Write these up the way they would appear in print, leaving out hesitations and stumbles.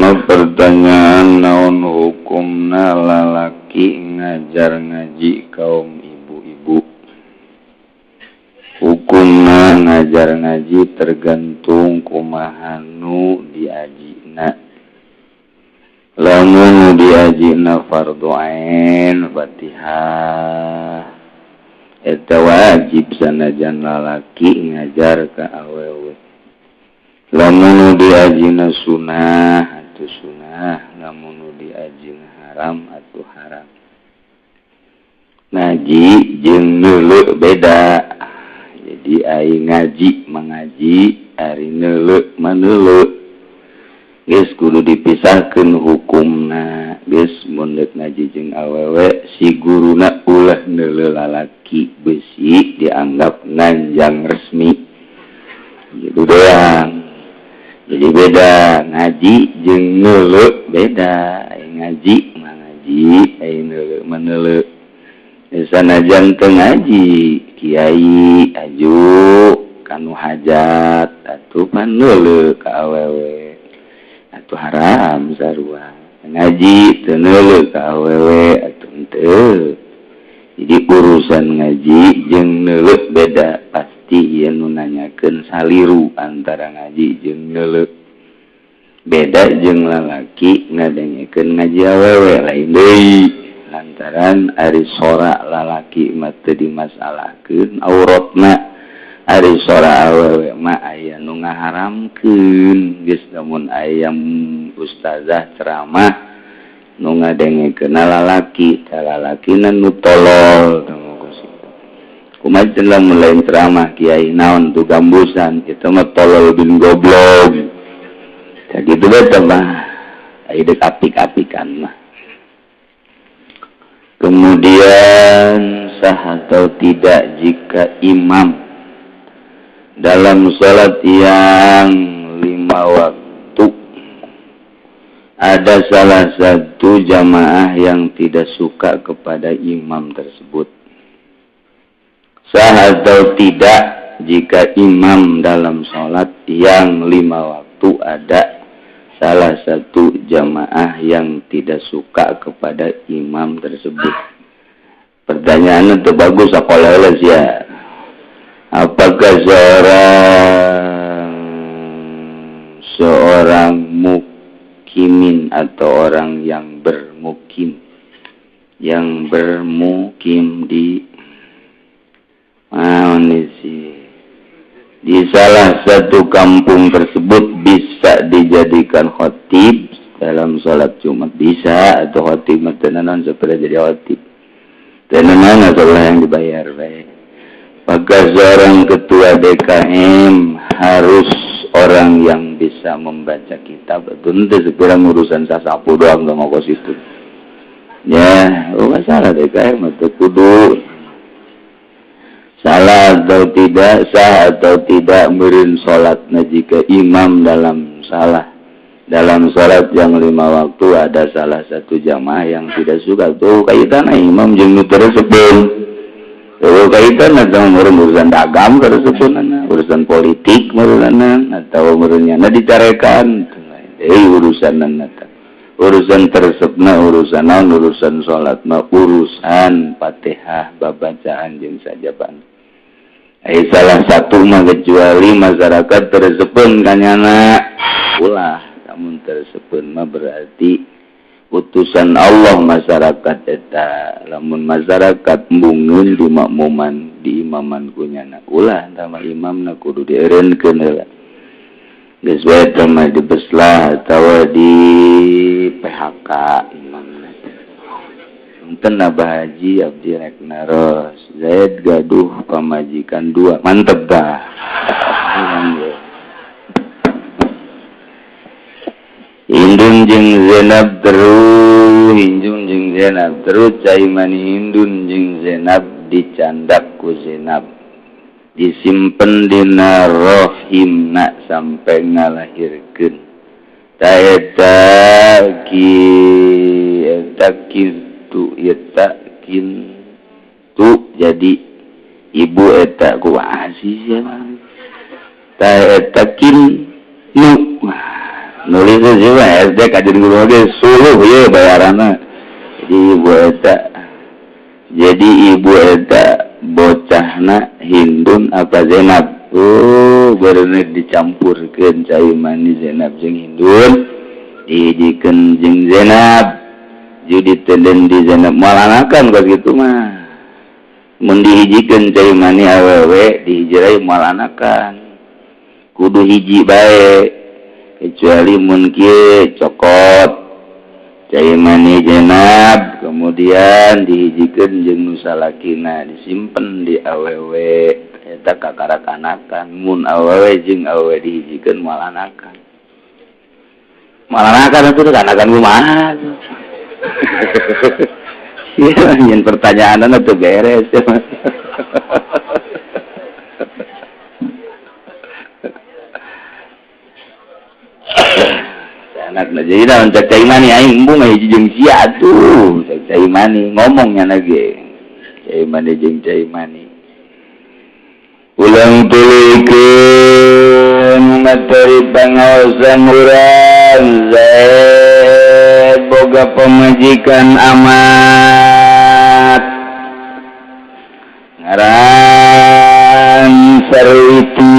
Ana pertanyaan, naon hukumna lalaki ngajar ngaji kaum ibu-ibu? Hukumna ngajar ngaji tergantung kumaha nu diajina. Lamun nu diajina fardu ain Fatihah, eta wajib sanajan lalaki ngajar ka awewe. Lamun nu diajina sunah atau sunah, lamun nu diajina haram atau haram. Ngaji jeung neuleu beda. Jadi ai ngaji mengaji, ari neuleu maneuleu. Geus kudu dipisahkeun hukumna. Geus, mun deuk ngaji jeung awewe, si guruna ulah neuleu lalaki, besi dianggap nganjang resmi gitu doang. Jadi beda ngaji jeung neuleu, beda. Ai ngaji mah ngaji, ai neuleu mah neuleu. Sanajan teu ngaji kiai, aju kanu hajat atuh pan neuleu ka awewe atuh haram. Sarua ngaji teu neuleu ka awewe atuh henteu. Jadi urusan ngaji jeung neuleu beda. Pasti ieu nu nanyakeun saliru antara ngaji jeung neuleu. Beda jeung lalaki ngadengekeun ngaji awewe, lain deui, lantaran ari sora lalaki mah teu dimasalahkeun auratna, ari sora awewe mah aya nu ngaharamkeun. Geus, lamun aya ustazah ceramah nu ngadengekeun lalaki, tah lalakina nu tolol. Kumaha lamun lain ceramah kiai, naon tuh, gambusan itu mah tolol bin goblok. Tah kitu bae mah, aya deuk apik-apikan mah. Kemudian, sah atau tidak jika imam dalam sholat yang lima waktu ada salah satu jamaah yang tidak suka kepada imam tersebut? Sah atau tidak jika imam dalam sholat yang lima waktu ada salah satu jamaah yang tidak suka kepada imam tersebut? Pertanyaan itu bagus sekolah ya. Apakah seorang seorang mukimin atau orang yang bermukim di mana sih, di salah satu kampung tersebut bisa dijadikan khotib dalam sholat Jumat? Bisa atau khotib tenanan seperti jadi khotib tenanan atau yang dibayar baik. Maka seorang ketua DKM harus orang yang bisa membaca kitab? Itu segera urusan sasapu doang sama kos itu ya. Oh, masalah DKM atau kudu salah atau tidak, sah atau tidak meureun salatna jika imam dalam salat yang lima waktu ada salah satu jamaah yang tidak suka? Tuh kaitan imam jeung nu teu resepeun, tuh kaitan atau meureun urusan dagang teu, urusan politik meureun, atau meureun na dicarekan. Eh, urusan urusan tersebut, urusan naon, urusan salat mah urusan Fatihah, babacaan jeung sajaban. Eh, salah satu mah kecuali masyarakat teu resepeun kanyana ulah. Namun teu resepeun mah berarti utusan Allah masyarakat eta. Lamun masyarakat embungeun di makmuman, di imaman kunyana, ulah tama imamna kudu dierenkeun heula. Geus wae mah dibeslah atawa di PHK imamna. Punten, Abah Haji, abdi rek naros. Zaid gaduh pamajikan dua. Mantep dah. Hindun jeung Zainab terus, Hindun jeung Zainab terus, cai mani Hindun jeung Zainab dicandak ku Zainab, disimpen dina rohimna sampai ngalahirkeun. Ta eta ki eta kitu eta kintu jadi ibu eta ku aziz ya. Ta eta kin nu Nulis sih mah SD kajian guru oge suluh ye bayaranna. Jadi ibu eta, jadi ibu eta bocahna Hindun apa Zainab? Oh, baru dicampurkeun cai mani Zainab jeung Hindun, dihijikeun jeung Zainab. Jadi tenden di Zainab moal anakan kos kitu mah. Mun dihijikeun cai mani awewe dihijirai moal anakan. Kudu hiji bae. Kecuali mun kieu cokot cai mani Zainab kemudian dihijikeun jeung nu salakina, disimpen di awewe, eta kakarak anakan. Mun awewe jeung awewe dihijikeun moal anakan, moal anakan itu anakan kumaha? Iya, yang pertanyaan itu beres ya. Anak na jadi naon cek cai mani aing embung hiji jeung sia atuh cek cai mani ngomongnya lagi cai mani jeung cai mani ulang tuluykeun materi pangaosan urang. Zaid boga pamajikan amat ngaran Sarwiti.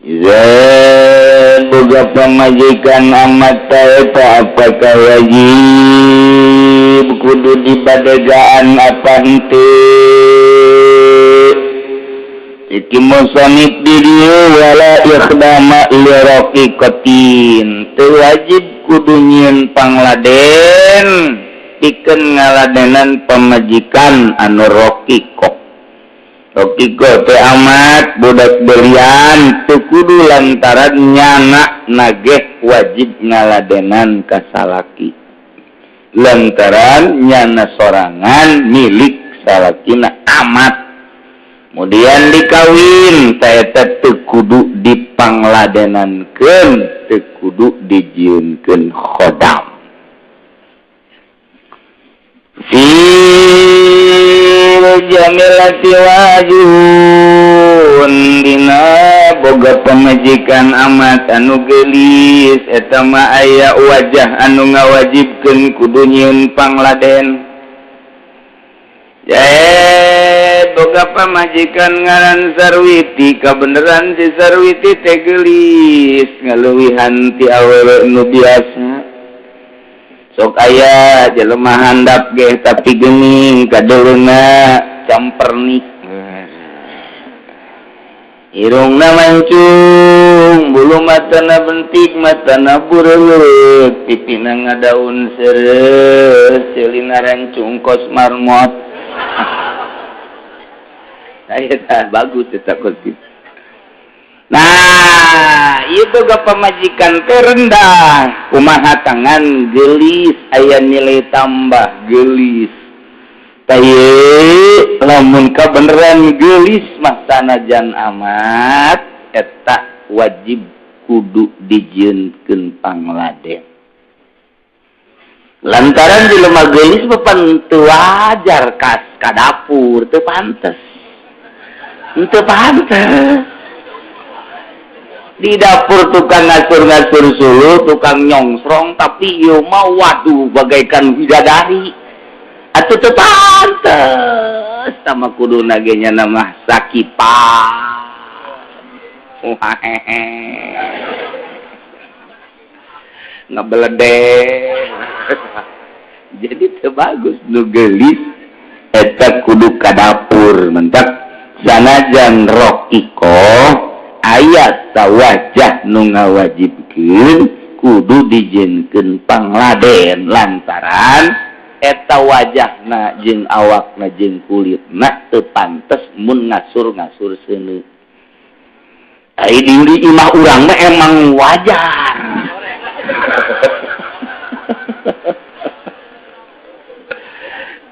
Zaid boga pamajikan amat eta apakah wajib kudu dibadegaan apa henteu? Iki musonib di dieu wala ikhdama li raqiqatin, teu wajib kudu nyieun pangladen pikeun ngaladenan pamajikan anu raqiqah. Raqiqah teh amat budak belian teu kudu lantaran nyana nageh wajib ngaladenan ka salaki, lantaran nyana sorangan milik salakina amat. Kemudian dikawin teh eta teu kudu dipangladenankeun, teu kudu dijieunkeun khodam. Fil jamilati wajun dina boga pamajikan amat anu geulis eta mah aya wajah anu ngawajibkeun kudu nyieun pangladen. Jae boga pamajikan ngaran Sarwiti, kabeneran si Sarwiti teh geulis ngaleuwihan ti awewe nu biasa. Sok aya jelema handap ge tapi geuning kadeuleuna campernik, irungna mancung, bulu matana bentik, matana bureut, pipina ngadaun seureuh, ceulina rancung kos marmot. Eta bagus eta kos kitu. Nah, ieu boga pamajikan teh rendah, kumaha tangan geulis aya nilai tambah geulis. Tah ieu lamun kabeneran geulis mah sanajan amat eta wajib kudu dijieunkeun pangladen. Lantaran jelema geulis mah pan teu wajar kas ka dapur, teu pantes. Teu pantes. Di dapur tukang ngasur-ngasur suluh, tukang nyongsrong, tapi ieu mah waduh bagaikan bidadari. Atuh teu pantes sama kuduna ge nya mah sakipa. Ngebeledek. Jadi teu bagus nu geulis eta kudu ka dapur mentak sanajan rokiko ayat wajah nu ngawajibkeun kudu dijieunkeun pangladen lantaran eta wajahna jeung awakna jeung kulitna teu pantes mun ngasur-ngasur seuneu. Ai di imah urang mah emang wajar.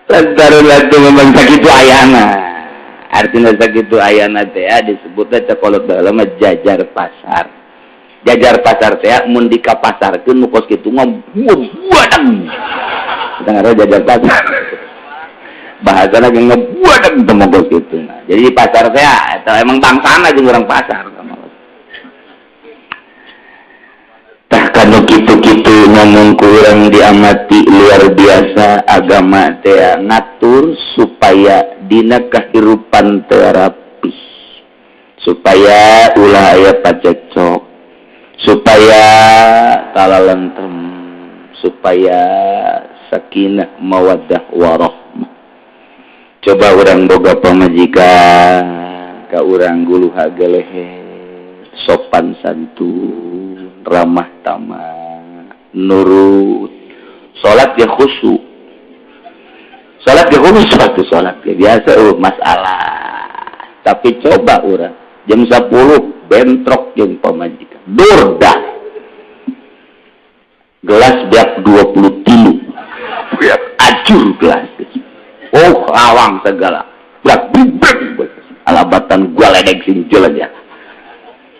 Lantaran lantu memang sakitu ayana. Artinya sakitu ayana teh disebutna cakolot baheula mah jajar pasar. Jajar pasar teh mun dikapasarkeun nu kos kitu mah buadeng. Kita ngaran jajar pasar. Bahasana ge ngebuadeng teh mah kos kitu. Jadi di pasar teh eta emang bangsana jeung urang pasar. Kitu-kitu ngomong kurang diamati, luar biasa agama teh ngatur supaya dina kehidupan teh rapih, supaya ulah aya pacekcok, supaya talalentem, supaya sakinah, mawaddah, warahmah. Coba urang boga pamajikan ka urang guluha gelehe, sopan santun, ramah tamah, nurut, salat ya khusyuk, salat ya khusyuk, satu salat ya biasa masalah. Tapi coba urang jam 10 bentrok jeung pamajikan, durdah, gelas beak 20 tilu, beak acur gelas, oh awang segala beak bibek alabatan gua ledek sinjul aja.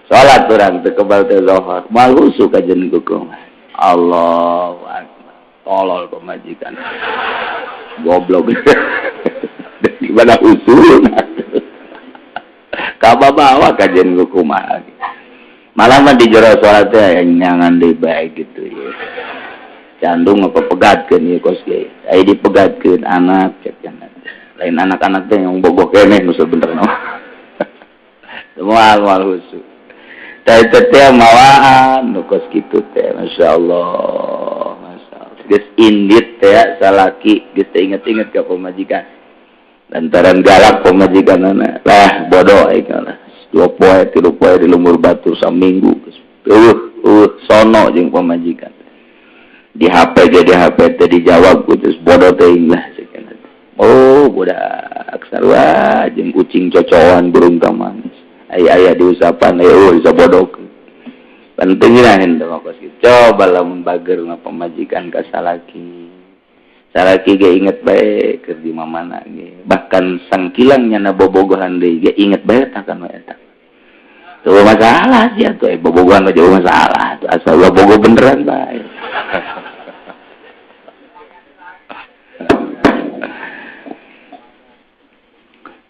Salat urang teu kebal teh zohor, malu suka jeung kumaha. Allahu akbar, tolol pamajikan, goblok. Gimana usul kababawa kajian kumaha, malah mah di jero salat teh nyangan deui bae gitu ya. Candung apa pegatkeun ieu kos ge aya dipegatkeun anak cek lain, anak-anak teh yang bogoh keneh nu sabenerna semua moal khusyuk. Teh teh mawaan nu kos kitu teh, masyaallah, masyaallah. Geus indit teh salaki geus teu inget-inget ka pamajikan lantaran galak pamajikanana lah, bodoh aing lah. 2 poe 3 poe di lembur batur, saminggu sono jeung pamajikan di HP, jadi HP teh dijawab terus, bodoh teuing lah. Oh, budak sarua jeung kucing cocoan, burung kamanis, aya aya diusapan aya, oh bisa bodoh. Penting lah henteu mah kos kitu. Coba lamun bager mah pamajikan ka salaki, salaki ge inget bae keur di mamana ge, bahkan sangkilang nyana bobogohan deui ge inget bae takan we eta. Tuh masalah sih tuh, bobogohan mah jauh masalah tuh, asal bogo beneran bae.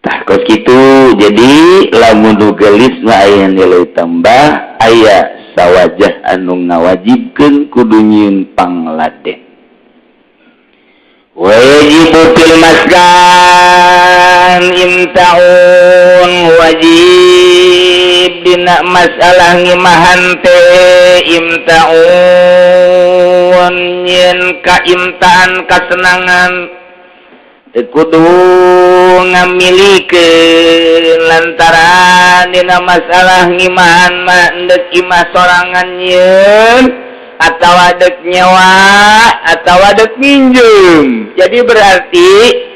Tah kos kitu, jadi lamun nu geulis mah aya nilai tambah, aya sawajah anu ngawajibkeun kudu nyieun pangladen. Wajibu fil maskan imtaun, wajib dina masalah ngimahan teh imtaun nyieun kaimtaan kasenangan, teu kudu ngamilikeun lantaran dina masalah ngimahan mah endek imah sorangan nyieun atawa dek nyewa atawa dek minjem. Jadi berarti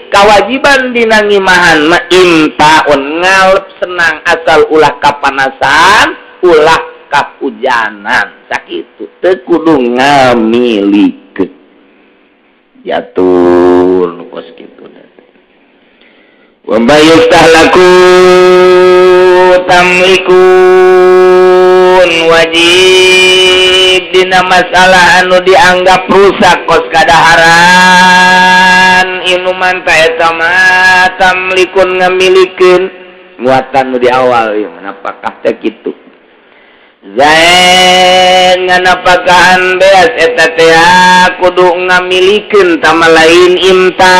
kewajiban dina ngimahan mah imtaun ngalep senang, asal ulah kapanasan ulah kahujanan, sakitu, teu kudu ngamilikeun diatur kos kitu. Wa bayyustahlaku tamlikun, wajib dina masalah anu dianggap rusak kos kadaharan inuman ta eta mah tamlikun ngamilikeun muatan nu di awal ieu napakah teh kitu. Zain nganapakahan beas eta teh kudu ngamilikeun tama lain imta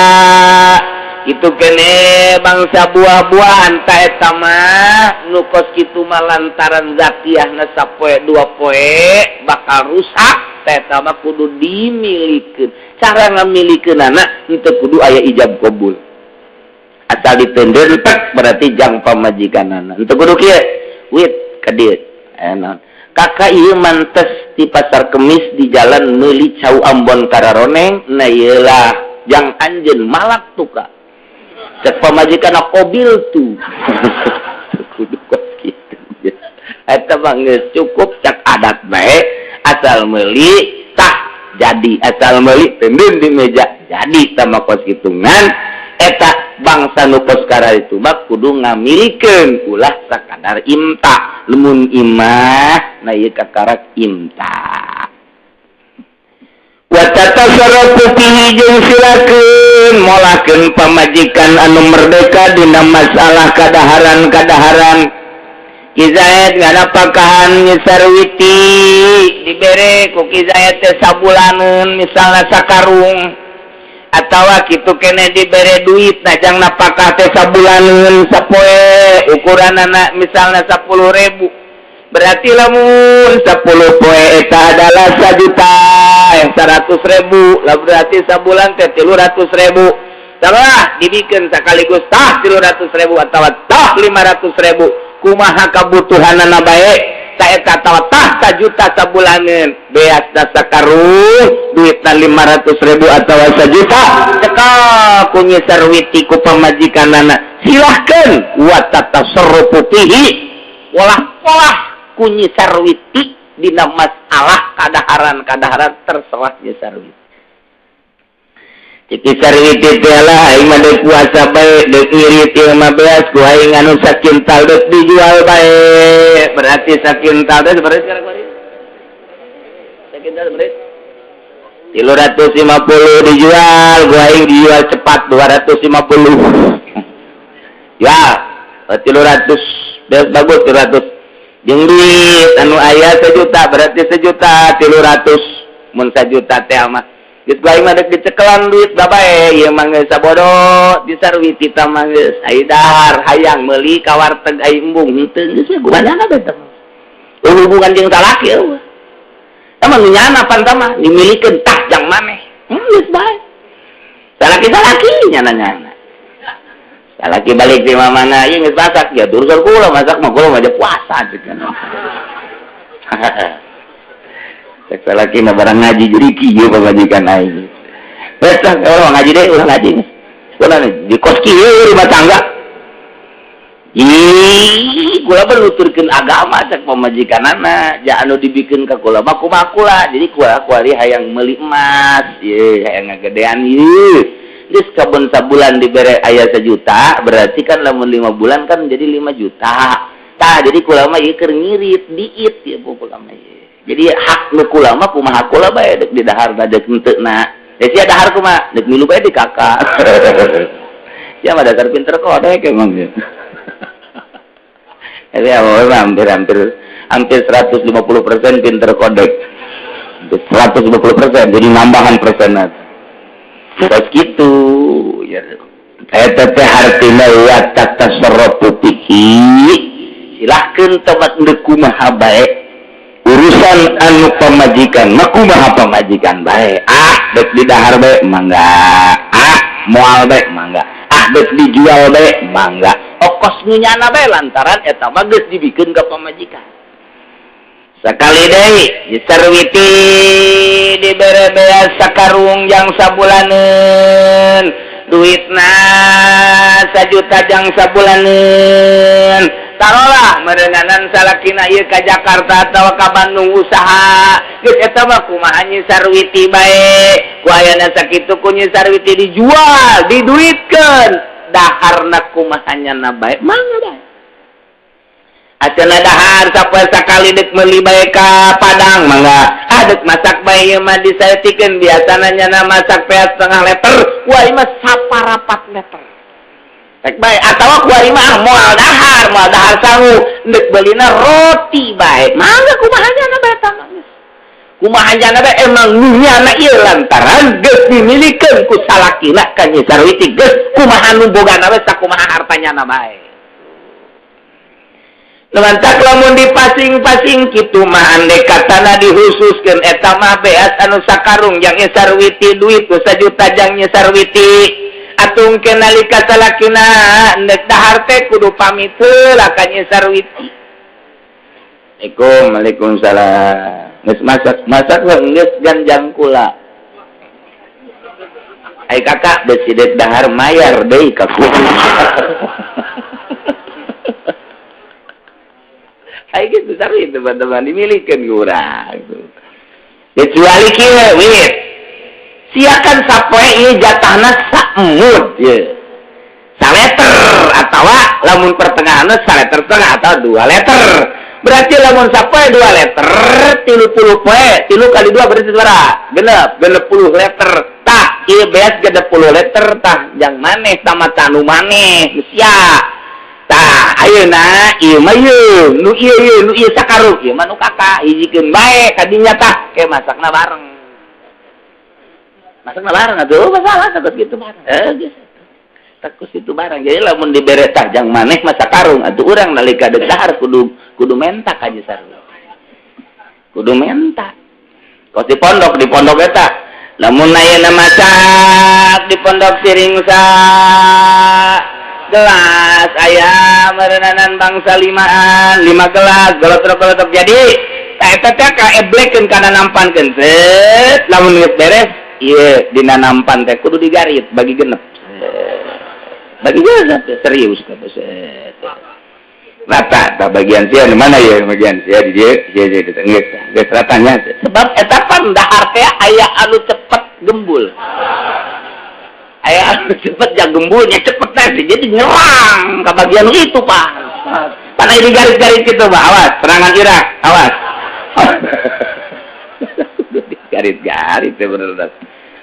itu kene bangsa buah-buahan ta eta mah nu kos kitu mah lantaran zatiahna sapoe dua poe bakal rusak, ta eta mah kudu dimilikeun. Cara ngamilikeunana henteu kudu aya ijab kabul, asal ditender tek berarti jang pamajikanana, henteu kudu kieu wit ka dieu enak kakak ieu mantes di pasar Kemis di jalan meuli cau Ambon Kararoneng, nah ieu lah jang anjeun malak tuh cek pamajikan kobil tuh kudu kos kitu. Eta mah geus cukup cek adat bae, asal meuli tah jadi, asal meuli tendun di meja jadi tama kos kitungan. Eta bangsa nu kos itu mah kudu ngamilikeun ulah sakadar imta. Lamun imah nah ieu kakarak imta. Wa tatasarrafu fihi jeung silakeun molakeun pamajikan anu merdeka dina masalah kadaharan-kadaharan. Ki Zaid nganapakahan nyesarwiti Dibere ku Ki Zaid teh sabulaneun, misalnya sakarung, atawa kitu kene dibere duit najang napakah teh sabulaneun sapoe, ukuranana misalnya 10.000. Berarti lamun 10 poe eta adalah 1 juta 100.000 lah, berarti sabulan teh 300.000. Salah dibikin sekaligus tah 300.000 atau tah 500.000, kumaha kebutuhanana bae saeta, atawa tah 1 juta sabulaneun, beas da sakarung, duitna 500.000 atau 1 juta, cekal ku Nyi Sarwiti ku pamajikanana, silahkan wa tatasarrufu fihi, polah-polah ku Nyi Sarwiti dina masalah kadaharan-kadaharan, terserah Nyi Sarwiti. Cik Sarwiti teh, lah aing mah deuk puasa bae, deuk ngirit ieu mah, beas ku aing anu sakintal deuk dijual bae. Berarti sakintal teh berarti sekarang kuari sakintal berarti 350, dijual ku aing, dijual cepat 250 ya, 300 beas bagus, 300 jeung duit anu aya 1 juta, berarti 1 juta 300. Mun 1 juta teh mah geus ku aing mah deuk dicekelan duit babae ieu mah, geus sabodo disarwiti tah mah geus. Ai dahar hayang meuli ka warteg, ai embung henteu, geus we kumaha teh hubungan jeung salaki eueuh. Tah mah nyana pan tah mah dimilikeun tah jang maneh. Geus bae. Salaki-salaki nyana-nyana. Salaki balik di mana ieu geus masak ya, urusan kula masak mah, kula mah aja puasa cek. Cek salaki mah barang ngaji jadi kieu pamajikan aing. Wes lah, orang ngaji deh, urang ngaji. Kula di kos kieu rumah tangga. Ih, kula menuturkeun agama cek pamajikanana, ja anu dibikeun ka kula mah kumaha kula. Jadi kula kuari hayang meuli emas, ye hayang ngagedean ieu. Geus kabun sabulan dibere aya 1 juta, berarti kan lamun 5 bulan kan jadi 5 juta. Tah, jadi kula mah ieu keur ngirit diit ya kula mah ieu. Jadi hak nu kula mah kumaha kula bae, deuk di dahar deuk henteu na. Ya sia dahar kumaha? Deuk milu bae di kakak. Sia mah dasar pinter kodek emang ya. Jadi hampir hampir hampir 150% pinter kodek. 150% jadi nambahan persenan. Terus gitu ya. Eta teh hartina wa tatasarrufu fihi. Silahkeun tobat deuk kumaha bae. Urusan anu pamajikan mah kumaha pamajikan bae. Ah, dek di dahar bae mangga. Ah, moal bae mangga. Ah, dek dijual bae mangga. Okos nu nyana bae, lantaran eta mah geus dibikeun ka pamajikan. Sekali deui diserwiti dibere beas sakarung jang sabulaneun, duitna 1 juta jang sabulaneun. Tarolah meureunanan salakina ieu ka Jakarta atawa ka Bandung usaha, geus eta mah kumaha Nyi Sarwiti bae. Ku ayana sakitu ku Nyi Sarwiti dijual, diduitkeun, daharna kumaha nyana bae mangga bae. Acana dahar sapoe sakali dek meuli bae ka Padang mangga. Ah, dek masak bae ieu mah disaeutikeun, biasana nyana masak beas setengah liter, wah ieu mah saparapat liter. Rek bae atawa kuari mah moal dahar, moal dahar sangu, dek beulina roti bae. Mangga kumaha nyana bae tah. Kumaha nyana bae, emang nu nyana ieu lantaran geus dimilikeun ku salakina ka Nyi Sarwiti, geus kumaha nu bogana we, sakumaha hartanya na bae. Lantak lamun dipasing-pasing kitu mah, andai katana dihususkeun eta mah beas anu sakarung jang Nyi Sarwiti, duit ku 1 juta jang Nyi Sarwiti, atung ke nalika salakina ndek dahar teh kudu pamit heula ka Nyi Sarwiti. Assalamualaikum. Waalaikumsalam. Geus masak? Masak geus, ganjang kula. Ai kakak besi dek dahar mayar deui ka kula. Ai gitu tapi teman-teman dimilikeun ku urang. Kecuali kieu wit. Siakan sapoe ieu jatahna saemud ye. Saleter atawa lamun pertengahanna saleter setengah atau 2 liter. Berarti lamun sapoe 2 liter, 30 poe, 3 kali 2 berarti sabaraha? Genep, 60 liter. Tah, ieu beas 60 liter tah jang maneh tamatan nu maneh sia. Tah, ayeuna ieu mah ieu, nu ieu ieu, nu ieu sakarung, ieu mah nu kakak, hijikeun bae kadinya tah, ke masakna bareng. Masakna bareng atuh, masalah takut gitu bareng. Eh, geus. Takut itu barang. Jadi lamun dibere tah jang maneh mah sakarung, atuh urang nalika deuk dahar kudu kudu menta ka sarua. Kudu menta. Kos di pondok eta. Lamun ayeuna masak di pondok siring sa gelas aya merenanan bangsa limaan lima gelas golotrok-golotrok jadi eta teh kaeblekeun kana nampankeun set lamun geus beres ieu dina nampan teh kudu digarit bagi genep, bagi genep serius kata set rata tah bagian sia di mana ya, bagian sia di dieu sia sia geus geus ratanya sebab eta pan dahar teh aya anu cepet gembul, aya cepet ya gembulnya cepet nanti jadi nyerang ke bagian itu, Pak. Pan ini garis-garis gitu, Pak, awas serangan Irak, awas garis-garis teh bener.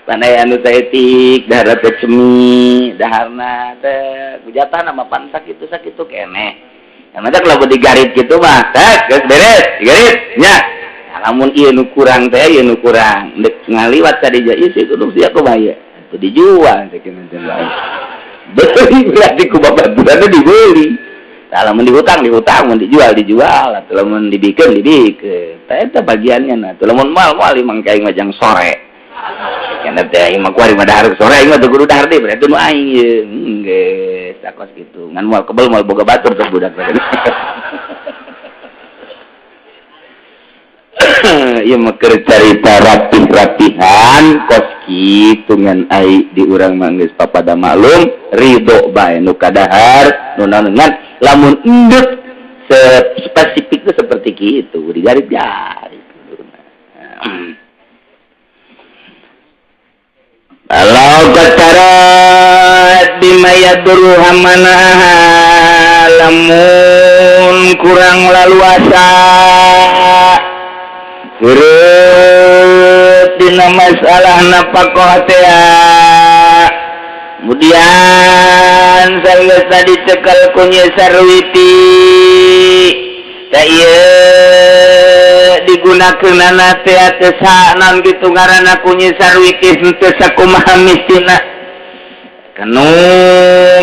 Pan aya anu saeutik dahar teh, cemi daharna teh kujatah nama pan sakitu sakitu keneh. Yang nanti kalau digarit gitu mah teh geus beres digarit nya. Lamun ieu nu kurang teh, ieu nu kurang dek ngaliwat tadi ieu sih kudu sia kumaha itu dijual teh beli berarti ku babaturanna dibeli. Lamun dihutang dihutang, mun dijual dijual, atau lamun dibikin dibikin tah eta bagiannya. Nah, lamun moal moal imang kaing mah jang sore kana teh aing mah kuari mah dahar sore aing mah teu kudu dahar deui berarti nu aing ieu geus sakos kitu ngan moal kebel moal boga batur teh budak teh. Ieu mah keur carita rapih-rapihan kos kitu ngan ai di urang mah geus papada maklum ridho bae nu kadahar nu naon ngan lamun endek spesifik itu seperti gitu digarit-garit. Kalau katarat bima yadurruha mana lamun kurang laluasa heureut dina masalah napakoh teh kemudian sanggeusna dicekel ku Nyi Sarwiti teh ieu digunakeunana teh teu naon kitu ngaranna ku Nyi Sarwiti henteu sakumaha mistina kanu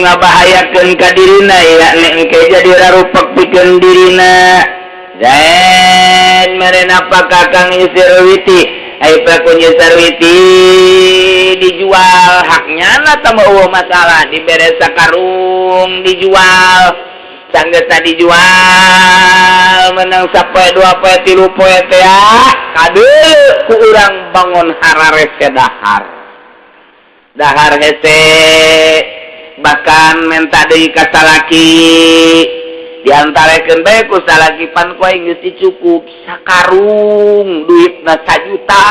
ngabahayakeun ka dirina yakni engke jadi rarupek pikeun dirina. Zain mere napakah Kang Nyi Sarwiti ai ku Nyi Sarwiti dijual haknya na tambah eueuh masalah dibere sakarung dijual sanggeusna dijual menang sapoe dua poe tilu poe teh kadeuleu ku urang bangun hararese dahar dahar hese bahkan menta deui ka salaki diantarekeun bae ku salaki pan ku aing geus dicukup sakarung duitna sajuta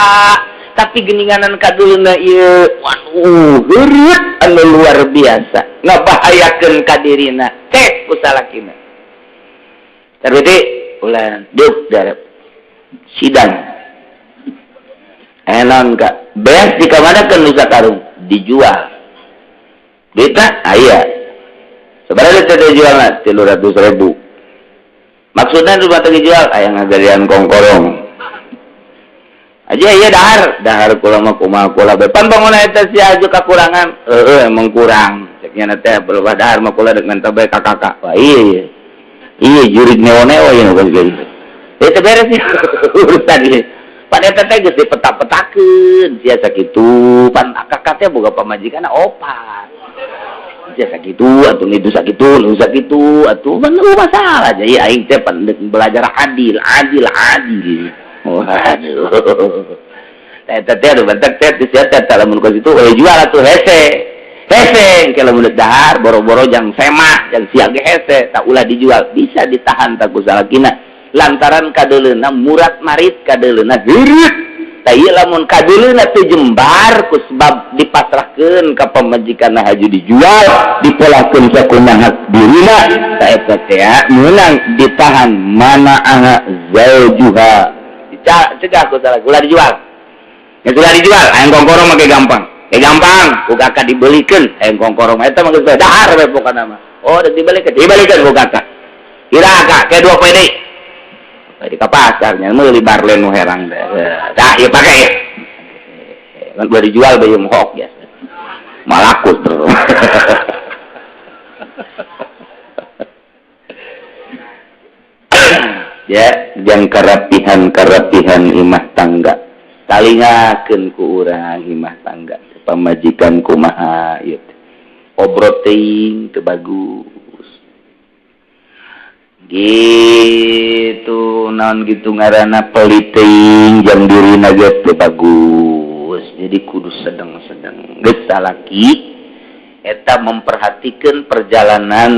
tapi geninganan kaduleuna ieu waduh heureut anu luar biasa ngabahayakeun ka dirina cek ku salakina Sarwiti ulah duk darep sidang enon ka beas dikamanakeun nu sakarung dijual duitna aya sebenarnya teh dijualna 300.000 maksudnya nu teh dijual aya ngagalian kongkorong aja iya dahar dahar kula mah kumaha kula bae pan bangun eta si aju kakurangan heueuh emang kurang ceknya teh berubah dahar mah kula deuk menta bae ka kakak wah iya iya jurig neo-neo ieu nu geus itu beres ya urusan ieu pan eta teh geus dipeta-petakeun sia sakitu pan kakak teh boga pamajikan opat sia sakitu atuh itu sakitu nu sakitu atuh pan masalah jadi aing teh pan belajar adil adil adil. Waduh. Eta teh anu bentek teh sia teh lamun ka situ we jual atuh hese. Hese engke lamun dahar boro-boro jang semah jang sia ge hese tak ulah dijual bisa ditahan tak ku salakina lantaran kadeuleuna murat marit kadeuleuna heureut. Tah ieu lamun kadeuleuna teu jembar ku sebab dipasrahkeun ka pamajikanna haju dijual dipolahkeun sakumaha dirina tah eta teh meunang ditahan mana aha zaujuha cegah ku salah ulah dijual ya sudah dijual ayam kongkorong mah gampang gampang ku kakak dibelikeun ayam kongkorong eta mah geus dahar we pokona mah. Oh dek dibalikan, dibalikan ku kakak. Kira kak kayak 2 poe deui. Di ka pasarnya meuli barlen nu herang teh. Tah ieu pake ya. Kan udah dijual bae mok ya. Malaku terus. Ya, jang karapihan-karapihan imah tangga. Talingakeun ku urang imah tangga. Pamajikan kumaha ieu teh. Obrol teuing teu bagus. Gitu naon gitu ngaranna pelit teuing jang dirina ge teu bagus. Jadi kudu sedeng-sedeng. Geus salaki eta memperhatikan perjalanan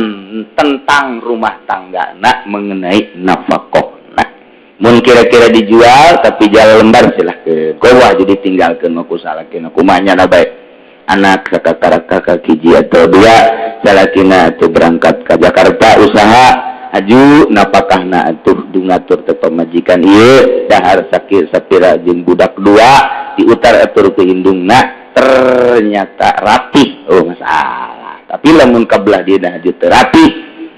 tentang rumah tangga nak mengenai nafkah. Nah, mun kira-kira dijual tapi jalan lembar silahkeun. Gowah jadi tinggalkeun mah ku salakina kumaha nya bae. Anak kakak hiji atau dua salakina atuh berangkat ka Jakarta usaha aju napakahna atuh dungatur teh pamajikan ieu dahar sakit sapira jeung budak dua diutar atur ke indungna. Ternyata rapih, oh masalah. Tapi lamun kabelah dia dah teu rapih,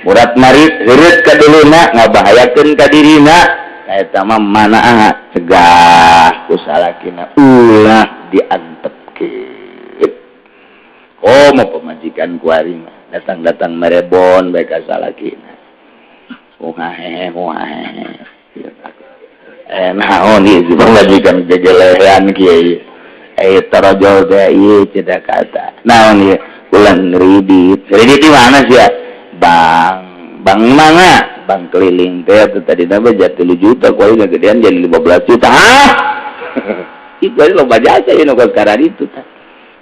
murat marit heureut ka duluna ngabahayakeun ka dirina, eta mah manaah cegah ku salakina ulah diantepkeun. Oh mau pamajikan ku ari mah datang-datang merebon bae ka salakina. Wah wah. Naon ieu pamajikan gegelehan kieu. Tarojol teh ieu tidak kata. Naon ieu? Ulah ngredit. Kredit di mana sih ya? Bank. Bank mana? Bank keliling teh atuh tadi mah jadi 3 juta, kuari ngagedean jadi 15 juta. Hah? Ih, kuari loba jasa ieu nu sekarang itu tah.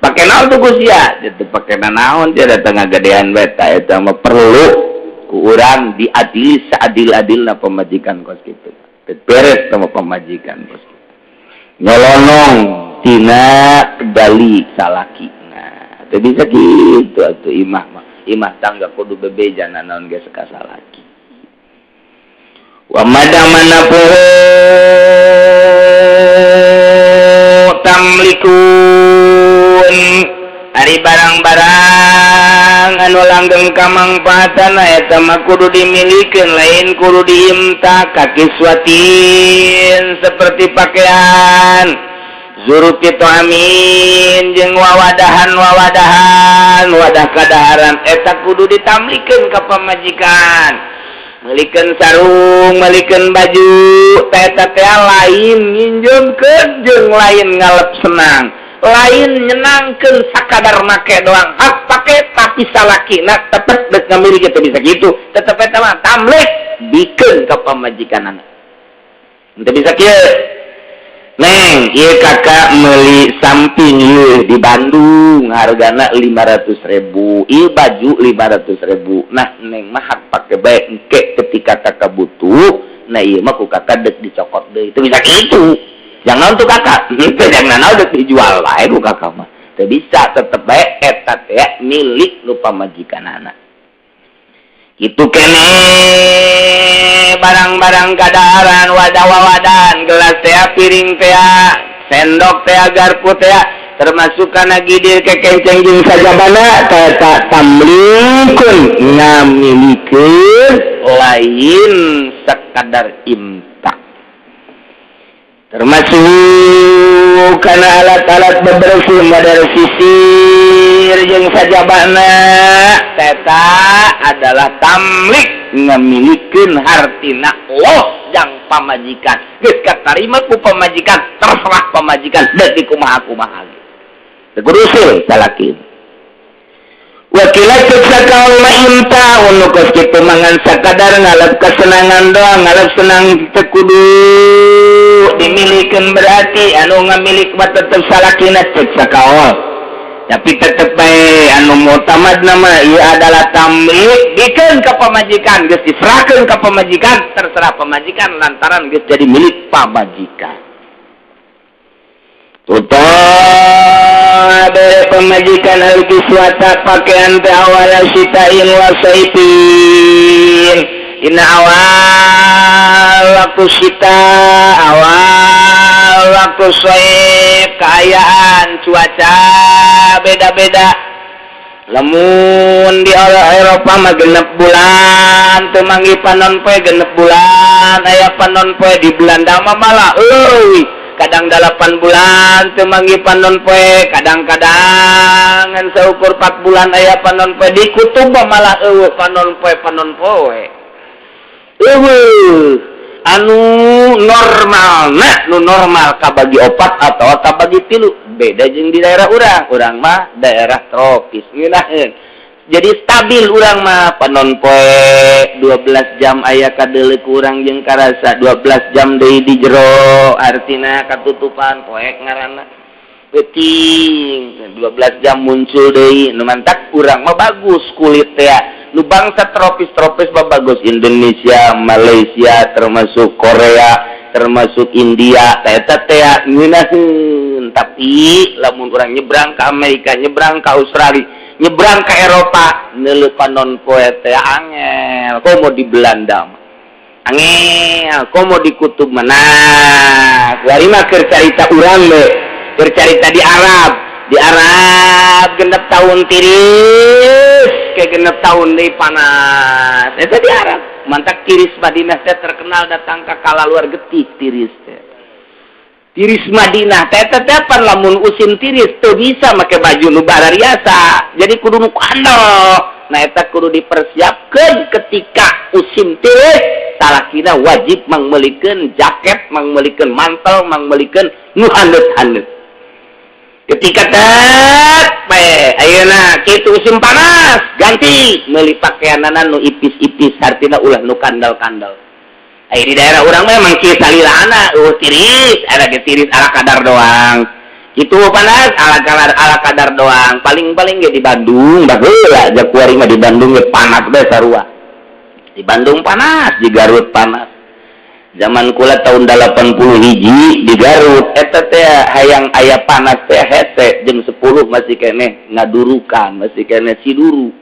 Pake naon tuh ku sia? Teu pake naon sia datang ngagedean bae tah eta mah perlu ku urang diadili seadil-adilna pamajikan kos kitu. Beres sama pamajikan kos kitu. Nyolonong tina dali salaki. Nah, teu bisa kitu atuh imah mah. Imah tangga kudu bebeja naon ge ka salaki. Wa madamana tamlikun ari barang-barang anu langgeng kamangfaatan eta mah kudu dimilikeun lain kudu diimta kakiswatin seperti pakaian zurupi amin jeung wawadahan-wawadahan wadah kadaharan eta kudu ditamlikeun ka pamajikan meulikeun sarung meulikeun baju eta teh lain nginjeumkeun jeung lain ngalep senang lain nyenangkeun sakadar make doang hak pake tapi salakina tetep geus ngamiliki teu bisa kitu tetep eta mah tamlik bikeun ka pamajikanana teu bisa kieu. Neng, ieu kakak meuli samping ieu di Bandung hargana 500.000, ieu baju 500.000. Nah, neng mah hak pake bae engke ketika kakak butuh, nah ieu mah ku kakak deuk dicokot deui. Teu bisa kitu. Jangan tuh kakak, teu jangan naon deuk dijual wae ku kakak mah. Teu bisa tetep bae eta teh milik nu pamajikanana. Itu kene barang-barang kadaharan wadah-wawadan gelas teh piring teh sendok teh garpu teh termasuk kana gidir kekenceng jeung sajabana teh tamlikun ngamilikeun lain sakadar imtak termasuk kana alat-alat bebersih model sisir jeung sajabana teta adalah tamlik ngamilikeun hartina Allah jang pamajikan geus katarima ku pamajikan terserah pamajikan deuk dikumaha-kumaha ge teu kudu usul salaki wakila cek sakaul ma imta unu kos kitu mangan sakadar ngalap kesenangan doang ngalap senang teu kudu dimilikeun berarti anu ngamilik mah tetep salakina cek sakaul tapi tetep bae anu mutamad nama ieu adalah tamlik bikeun ka pamajikan geus diserahkeun ka pamajikan terserah pamajikan lantaran geus jadi milik pamajikan. Tuta bere pamajikan al-kiswata pakaian teh awala sitain wa saipin dina awal waktu sita awal waktu soib keayaan cuaca beda-beda Lamun di Eropa mah 6 bulan teu manggih panon poe, 6 bulan aya panon poe. Di Belanda mah malah euy, kadang 8 bulan teu manggih panon poe, kadang-kadang ngan seukur 4 bulan aya panon poe. Di kutub mah malah euweuh panon poe, panon poe euweuh. Anu normal, nah, nu normal kabagi opat atau kabagi tilu, beda jeung di daerah urang. Urang mah daerah tropis, ngeunaheun, jadi stabil. Urang mah panon poe 12 jam aya kadeuleu urang jeung karasa, 12 jam deui di jero, artina katutupan poek ngaranna. Peuting 12 jam muncul deui. Nu mantak urang mah bagus kulit teh. Nu bangsa tropis-tropis mah bagus, Indonesia, Malaysia, termasuk Korea, termasuk India, eta teh ngeunaheun. Tapi lamun urang nyebrang ke Amerika, nyebrang ke Australia, nyebrang ke Eropa, neuleuh panon poe teh angel. Komo di Belanda mah angel, komo di kutub mana. Kuari mah keur carita urang we, keur carita di Arab. Di Arab 6 tahun tiris, kayak 6 tahun deui panas. Eta di Arab. Mantak tiris Madinah teh terkenal datang ke kalaluar getih tiris teh. Tiris Madinah teh teh pan lamun usim tiris teu bisa make baju nu barariasa, jadi kudu nu kandel. Nah, eta kudu dipersiapkan ketika usim tiris, salakina wajib mangmeulikeun jaket, mangmeulikeun mantel, mangmeulikeun nu haneut-haneut. Ketika tet bae ayeuna kitu musim panas, ganti meuli pakaianana nu ipis-ipis, artina ulah nu kandel-kandel. Aya di daerah urang memang kieu salilana, tiris, ada ge tiris ala kadar doang. Itu panas ala kadar, ala kadar doang. Paling-paling ge di Bandung baheula, kuari mah di Bandung ge panas bae sarua. Di Bandung panas, di Garut panas. Zaman kula tahun 81 di Garut eta teh hayang aya panas teh hese, jam 10 masih keneh ngadurukan, masih keneh siduru.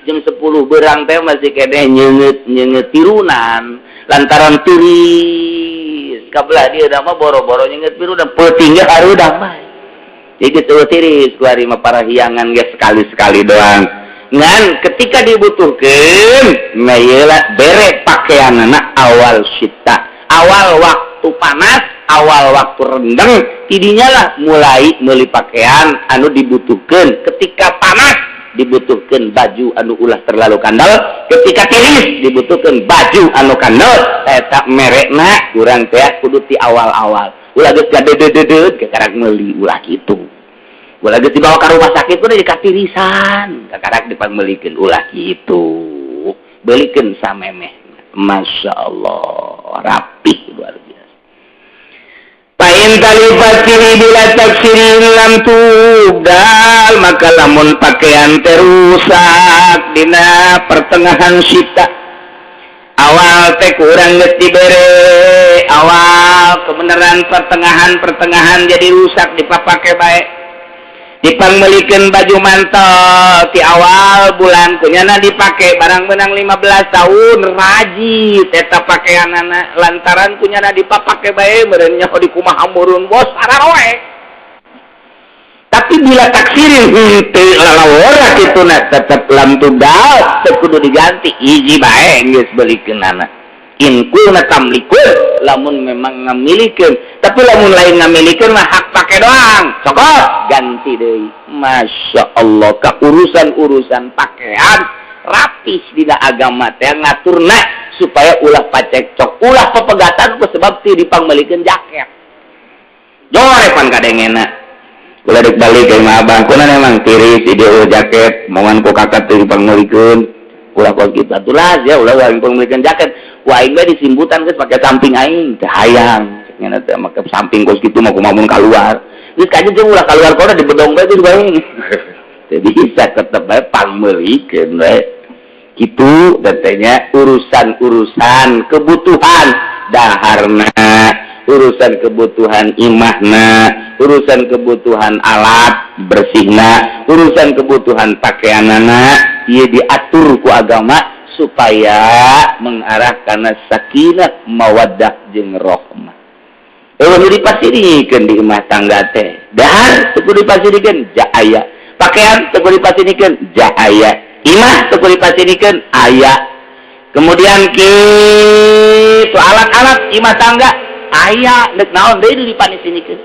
Jam 10 berang teh masih keneh nyeungeut nyeungeut tirunan lantaran tiris. Kabelah dia mah boro-boro nyeungeut tirunan, peuting ge harudang bae. Jadi gitu tiris kuari mah parahiangan ge sekali-sekali doang. Ngan ketika dibutuhkan mayela bere pakaian anak awal sita, awal waktu panas, awal waktu rendeng, tidinya lah mulai beli pakaian anu dibutuhkan. Ketika panas dibutuhkan baju anu ulah terlalu kandel, ketika tiris dibutuhkan baju anu kandel. Eta merekna kurang teh kudu ti awal-awal, ulah geus gadedededeut kakarak meuli, ulah kitu. Ulah geus dibawa ka rumah sakit kudu dikatirisan kakarak dipangmeulikeun, ulah kitu. Belikeun samemeh. Masya Allah, rapih luar biasa. Fa'in talifat bila taksirin lam tubdal, maka lamun pakaian terusak dina pertengahan sita, awal teh kurang geus dibere awal kebenaran, pertengahan pertengahan jadi rusak, dipapake bae, dipangmelikeun baju mantel ti awal bulan kunyana dipake, barang menang 15 tahun rajit eta pakaianana lantaran kunyana dipapake bae, meureun nyaho di kumaha murun bos araroe. Tapi bila taksirin henteu lalawara kitu na, tetep lam tubdal, teu kudu diganti, hiji bae geus belikeunana. In kunna tamlikun, lamun memang ngamilikeun. Tapi lamun lain ngamilikeun mah hak pake doang, cokot ganti deui. Masya Allah, ka urusan-urusan pakaian rapih dina agama teh ngaturna supaya ulah pacekcok, ulah pepegatan ku sebab ti dipangmeulikeun jaket jore pan kadengena. Kula dek balik ke imah abang kuna memang tiris ide jaket mongan ku kakak teu dipangmeulikeun, ulah kos kitu atulah ya, ulah aing pangmeulikeun jaket. Wah, aing bae disimbutan geus pake samping, aing teh hayang cek nya teh make samping kos kitu mah kumaha mun kaluar. Geus kajeun jeung ulah kaluar kona, di bedong bae geus bae. Teu bisa, tetep bae pangmeulikeun we kitu tetehnya. Urusan-urusan kebutuhan daharna, urusan kebutuhan imahna, urusan kebutuhan alat bersihna, urusan kebutuhan pakaianana, ieu diatur ku agama supaya mengarah karena sakinah, mawaddah jeung rohmah. Eueuh nu dipasirikeun di imah tangga teh dahar teu kudu dipasirikeun, ja aya. Pakaian teu kudu dipasinikeun, ja aya. Imah teu kudu dipasinikeun, aya. Kemudian kitu alat-alat imah tangga aya, deuk naon deui dipasinikeun.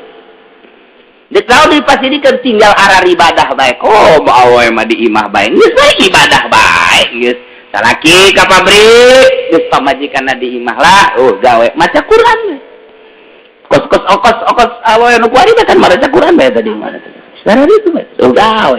Deuk naon dipasinikeun, tinggal arah ibadah bae. Oh, awewe mah di imah bae. Geus bae ibadah bae geus. Salaki ka pabrik, geus pamajikanna di imah lah. Oh, gawe maca Quran. Kos-kos okos okos awewe nu kuari kan maca Quran bae tadi mah. Sekarang itu bae. Oh, gawe.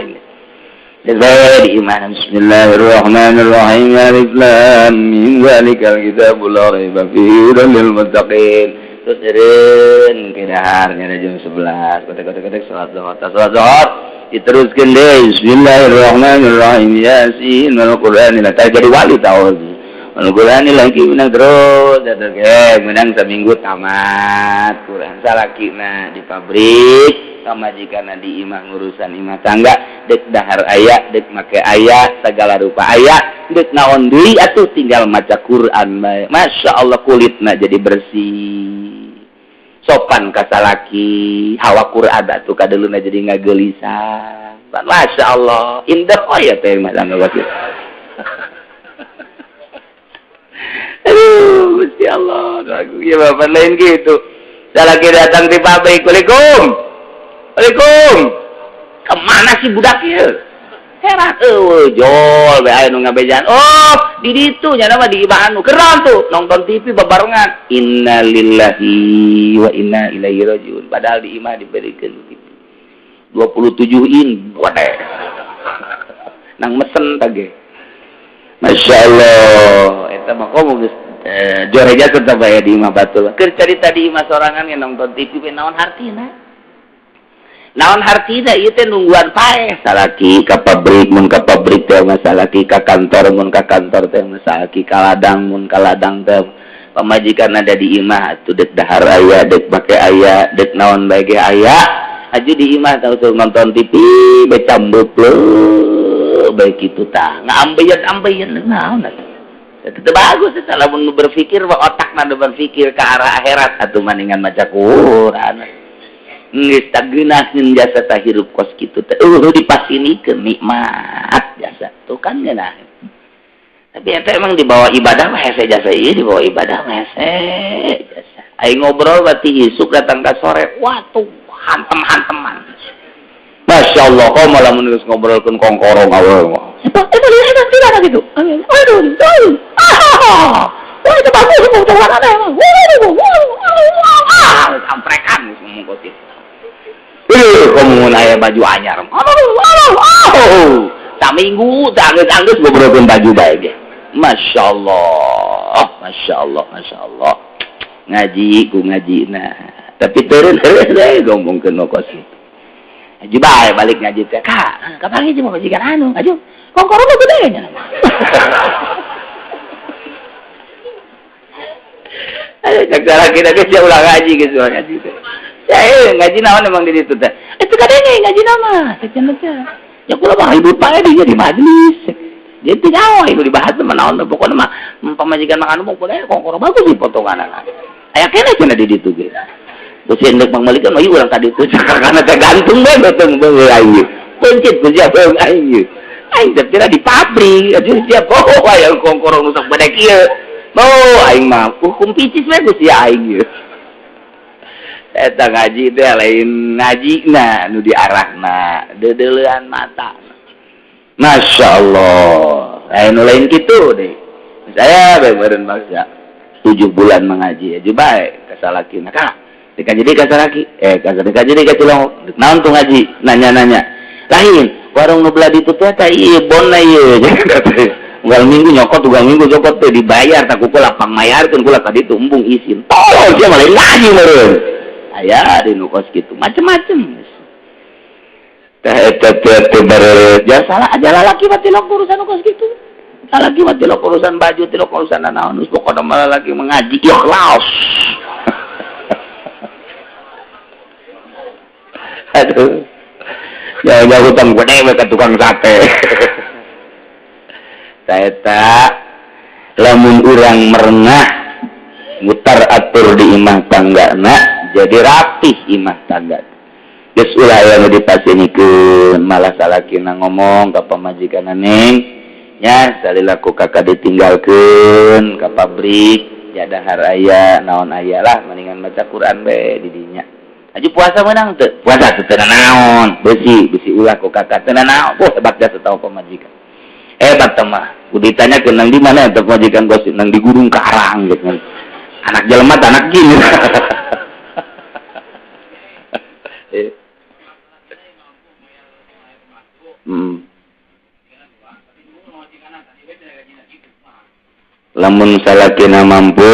Geus bae di imah. Bismillahirrahmanirrahim. Alif lam mim zalikal kitabul la raiba fihi hudan lil muttaqin. Terus eureun ke dahar nya jam 11. Kotek-kotek salat zuhur. Salat zuhur diteruskeun deui. Bismillahirrahmanirrahim. Yasin wal Qur'anil jadi wali tahu. Wal Qur'anil lagi menang terus menang seminggu tamat Quran. Salakina di pabrik, pamajikanna di imah ngurusan imah tangga, dek dahar aya, dek make aya, segala rupa aya, dek naon deui atuh tinggal maca Quran bae. Masya Allah kulitna jadi bersih. Sopan ka salaki, hawa Quran atuh kadeuluna jadi ngagelisah. Masya Allah, indah oh ya teh mah tangga wakil. Aduh, Gusti Allah, lagu ya bapak lain gitu. Salaki datang di pabrik, "Waalaikum." Waalaikum. Kemana sih budak ieu? Heran eueuh jol bae aya nu ngabejaan. Oh, di ditu nya mah di imah anu. Keren tuh nonton TV babarengan. Innalillahi wa inna ilaihi rajiun. Padahal di imah diberikan TV 27 in gede. Nang mesen tage. Masya Allah, eta mah komo geus joreja tetep bae di imah batul. Keur carita di imah sorangan ge nonton TV we naon hartina? Naon hartina ieu teh nungguan paeh. Salaki ka pabrik mun ka pabrik teh mah salaki ka kantor mun ka kantor teh mah salaki ka ladang mun ka ladang teh pamajikan ada di imah atuh dek dahar aya, dek make aya, dek naon bae ge aya. Aju di imah tah nonton TV becambeup leuh bae kitu tah. Ngaambeien-ambeien naon atuh. Itu bagus eta lamun berpikir otakna berpikir ke arah akhirat atuh maningan maca Quran. Geus tageunaheun jasa tah hirup kos kitu teh. Dipasinikeun nikmat jasa. Tuh kan geunah. Tapi eta emang dibawa ibadah mah hese jasa ieu dibawa ibadah mah hese jasa. Aing ngobrol berarti isuk datang ka sore, wah tuh hantem-hanteman. Masya Allah, kau malah menulis ngobrolkeun kongkorong awewe mah. Eta eta tidak gitu. Aduh, aduh. Ah. Wah, itu bagus, itu emang. Ah, samprekan ngomong kos kitu. Kamu aya baju anyar. Aduh, saminggu anggeus-anggeus ngobrolkeun baju bae ge. Masya Allah, Masya Allah, Masya Allah. Ngaji ku ngaji nah. Tapi turun ngomongkeun kos kitu. Ngaji bae balik ngaji teh. Kak, kapan ngaji mau majikan anu? Ngaji kongkorong mah gede nya. Ayo cak salaki geus ulah ngaji geus ulah ngaji teh. Ya ngaji naon emang di ditu teh. Itu kadenge ngaji nama, teh teh. Ya kula mah ribut bae di majelis. Jadi teu nyaho ieu dibahas mah naon pokona mah pamajikan mah anu pokona kongkorong bagus di potonganana. Aya keneh cenah di ditu ge. Terus endek mangmalikeun mah ieu urang ka ditu sakarana teh gantung bae beuteung beung aing. Pencit ku sia beung aing. Aing teh kira di pabrik, atuh sia oh aya kongkorong nu sok bedek ieu. Oh aing mah hukum picis bae ku sia aing ieu. Eta ngaji teh lain ngajina nu diarahna deudeulean mata. Masya Allah, lain nu lain kitu deh. Saya bae meureun maksa 7 bulan mengaji aja bae ka salakina. Kak, deka jadi ka salaki, ka jadi ka cilongok. Naon tuh ngaji? Nanya-nanya. Lain, warung nu belah ditu teh tah ieu bona ieu. Unggal minggu nyokot, unggal minggu nyokot teh dibayar tak ku kula pangmayarkeun kula ka ditu embung isin. Tolol sia mah lain ngaji meureun. Aya di nu kos kitu macem-macem. Teh eta teh bareureut. Ja salah aja lalaki mah tilok urusan nu kos kitu. Lalaki mah tilok urusan baju, tilok urusan naon, geus pokona mah lalaki mengaji ikhlas. Aduh. Jauh-jauh hutang gede we ka tukang sate. Eta lamun urang merengah mutar atur di imah tanggana jadi rapih imah tangga. Geus ulah aya nu dipasinikeun, malah salakina ngomong ka pamajikanna, "Neng nya, salila ku kakak ditinggalkeun ka pabrik, ya dahar aya, naon aya lah, mendingan maca Quran be di dinya. Aju puasa menang teu? Puasa teu naon, besi besi ulah ku kakak teu naon." Oh, hebat jasa tahu pamajikan. Hebat mah. Kudu ditanya ke nang di mana eta pamajikan gosip, nang di Gunung Karang gitu. Anak jelema anak gini. Lamun salakina mampu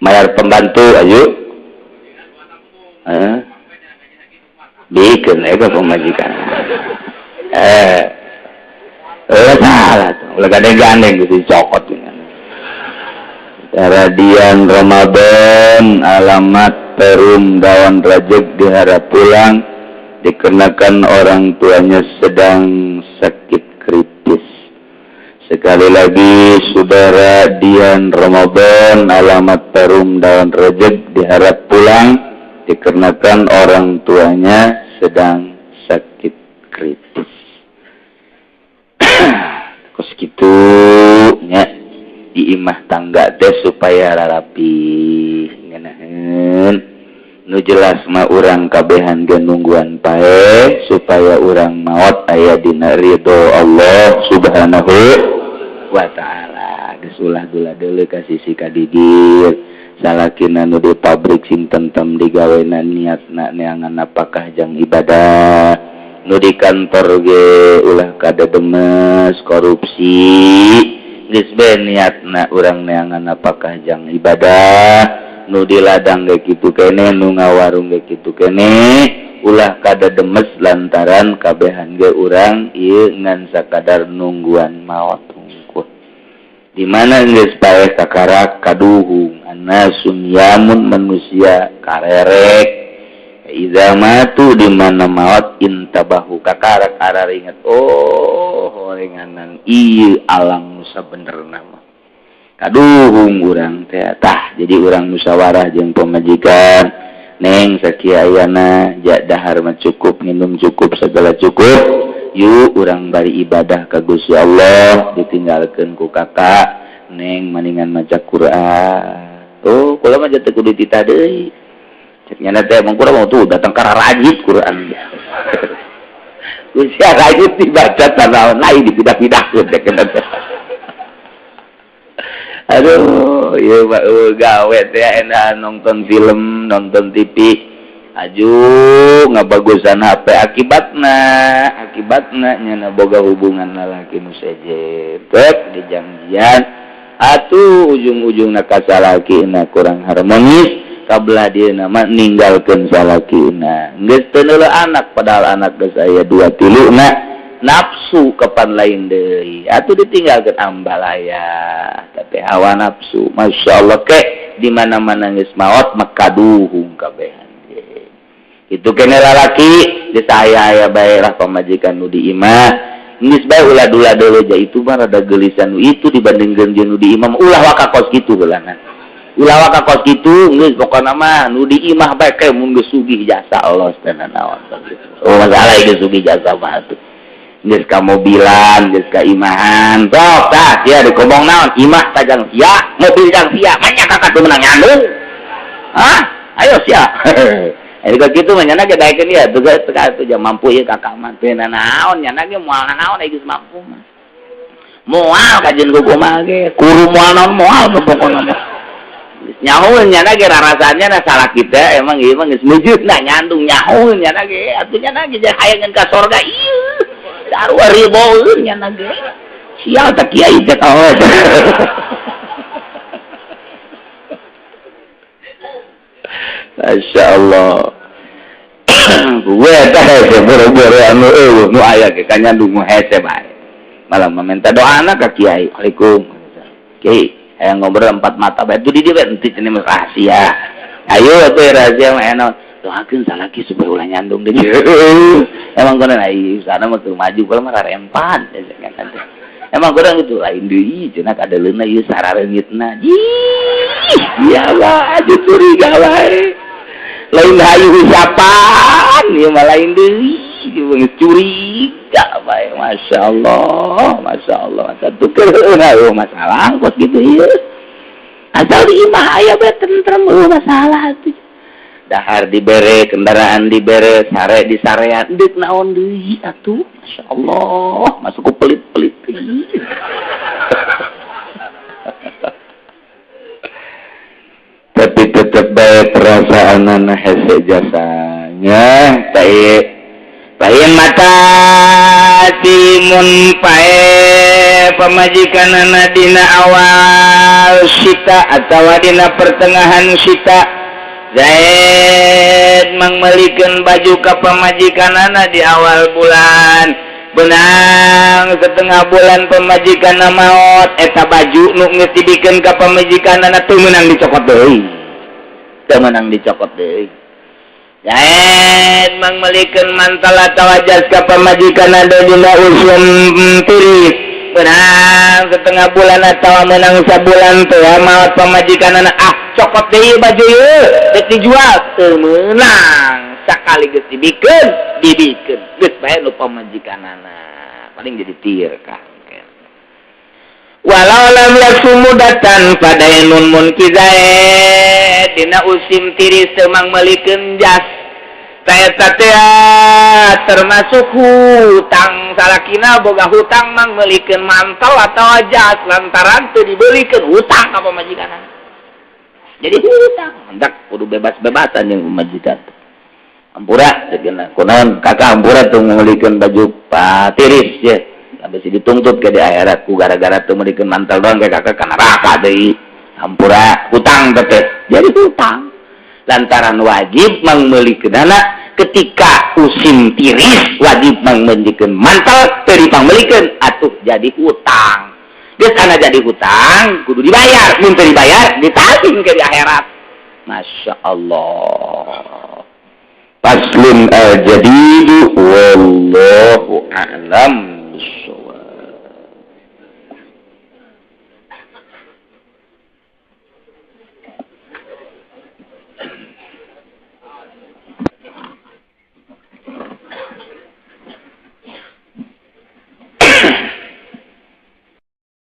bayar pembantu ayo bikin ka pamajikan salah ulah gandeng-gandeng gitu cokot. Radian Ramadan alamat Perum Dawan Rajeg diharap pulang dikarenakan orang tuanya sedang sakit kritis. Sekali lagi, saudara Dian Ramadan alamat Perum Dawan Rajeg diharap pulang dikarenakan orang tuanya sedang sakit kritis. Kos kitu nya di imah tangga teh supaya rarapi ngenaheun. Nu jelas mah urang kabehan ge nungguan paeh supaya urang maot aya dina ridho Allah Subhanahu wa taala. Geus ulah dula deuleu ka sisi kadigir. Salakina nu di pabrik sing tentem digawena, niatna neangan apakah jang ibadah. Nu di kantor ge ulah kada demes korupsi, geus be niatna urang neangan apakah jang ibadah. Nu di ladang ge kitu kene, nu ngawarung ge kitu kene, ulah kada demes lantaran kabehan ge urang ieu ngan sakadar nungguan maot hungkul. Di mana geus paeh kakarak kaduhung, annasun yamun, manusia karerek. Iza matu, di mana maot, intabahu, kakarak araringet, oh horenganan ieu alam nu sabenerna mah kaduhung urang teh. Tah, jadi urang musyawarah jeung pamajikan, "Neng, sakieu ayana, ja dahar mah cukup, minum cukup, segala cukup, yuk urang bari ibadah ka Gusti Allah, ditinggalkeun ku kakak, Neng mendingan maca Quran." Tuh, kula mah teu kudu dititah deui. Cek nyana teh emang kurang mau tuh datang ka rajit Quran. Usia rajit dibaca tanaon lain dipindah-pindahkeun cek nyana teh. Aduh, ieu mah gawe teh enak nonton film, nonton TV. Aju ngabagusan HP, akibatna akibatna nyana boga hubungan lalaki nu sejen. Tek dijanjian atuh ujung-ujungna ka salakina kurang harmonis, kabelah dia nama ninggalkeun salakina. Geus teu neuleuh anak, padahal anak geus aya 2 3 na nafsu kapan lain deui atuh ditinggalkeun ambalaya, tapi hawa nafsu masyaallah ke di mana-mana geus maot makaduhung kabehan. Itu kene lalaki geus aya-aya bae lah pamajikan nu di imah geus bae ulah dula deuleu ja itu mah rada geulisan nu itu dibandingkeun jeung nu di imah, ulah waka kos kitu heulana. Ulah waka kos kitu geus pokona mah nu di imah bae ke mun geus sugih jasa Allah teh naon. Oh masalah geus sugih jasa mah atuh. Geus ka mobilan, geus ka imahan. Sok tah sia dikobong naon? Imah tajang sia, mobil jang sia, manya kakak tuh menang nyandung. Hah? Ayo sia. Ini kok kitu mah nyana ge daekeun ieu tuh geus teu jam mampu ieu kakak mah teu naon nyana ge moal naon geus mampu mah. Moal kajeun kumaha ge, kuru moal naon moal pokona mah. Nyahoeun nyana ge rarasanya na salah kita emang ieu mah geus meujeuhna nyandung nyahoeun nyana ge atuh nyana ge hayangeun ka sorga ieu. Sarua riboeun nyana ge. Sial teh kiai teh tahu. Masya Allah. Gue teh hese boro-boro anu eueuh nu aya ge ka nyandung nu hese bae. Malah meminta doana ka kiai. Waalaikum. Kiai, hayang ngobrol empat mata bae. Itu di dieu bae henteu cenah mah rahasia. Ayo atuh rahasia mah enak. Doakeun salaki supaya ulah nyandung deui. Emang kudu ai sana mah teu maju kalau mah rarempan. Emang kurang itu lain deui cenah kadeleuna ieu sarareungitna. Ih, ya Allah, aju curiga wae. Lain hayu ucapan ieu mah, lain deui curiga bae. Masya Allah, Masya Allah, satu keur masalah kos gitu ieu. Asal di imah aya bae tentrem, euweuh masalah atuh. Dahar dibere, kendaraan dibere, sare di sarean, deuk naon deui atuh? Masya Allah, masuk ke pelit-pelit. Tapi tetep bae perasaanana hese jasanya. Baik lain mata timun pae pamajikanana dina awal sita atawa dina pertengahan sita. Zaid mangmelikeun baju ka pamajikanana di awal bulan, benang setengah bulan pamajikanna maot, eta baju nu geus dibikeun ka pamajikanana teu meunang dicokot deui, teu meunang dicokot deui. Zaid mangmelikeun mantal atawa jas ka pamajikanana dina usum tiris, menang setengah bulan atau menang sabulan teh maot pamajikanana, ah cokot deui baju ieu rek dijual, teu meunang. Sakali geus dibikeun, dibikeun geus bae nu pamajikanana, paling jadi tir kah. Walau lam yaksumudatan padainun mun kizaid dina usim tiris teu mangmelikeun jas, eta teh termasuk hutang. Salakina boga hutang mangmelikeun mantel atau jas, lantaran teu dibelikeun hutang ka pamajikanana, jadi hutang. Hendak kudu bebas-bebasan yang pamajikan. Ampura ceukna, kunaon kakak ampura tuh ngeulikeun baju patiris ya, sampai si dituntut ke di akhirat ku gara-gara tuh meulikeun mantel doang ke kakak ka neraka deui. Ampura, hutang teh jadi hutang lantaran wajib mangmeulikeunana ketika musim tiris, wajib mangmeulikeun mantel, teu dipangmeulikeun atuh jadi hutang. Geus kana jadi hutang kudu dibayar, mun teu dibayar ditagih ke di akhirat. Masya Allah. Faslun al-jadidu wallahu a'lam.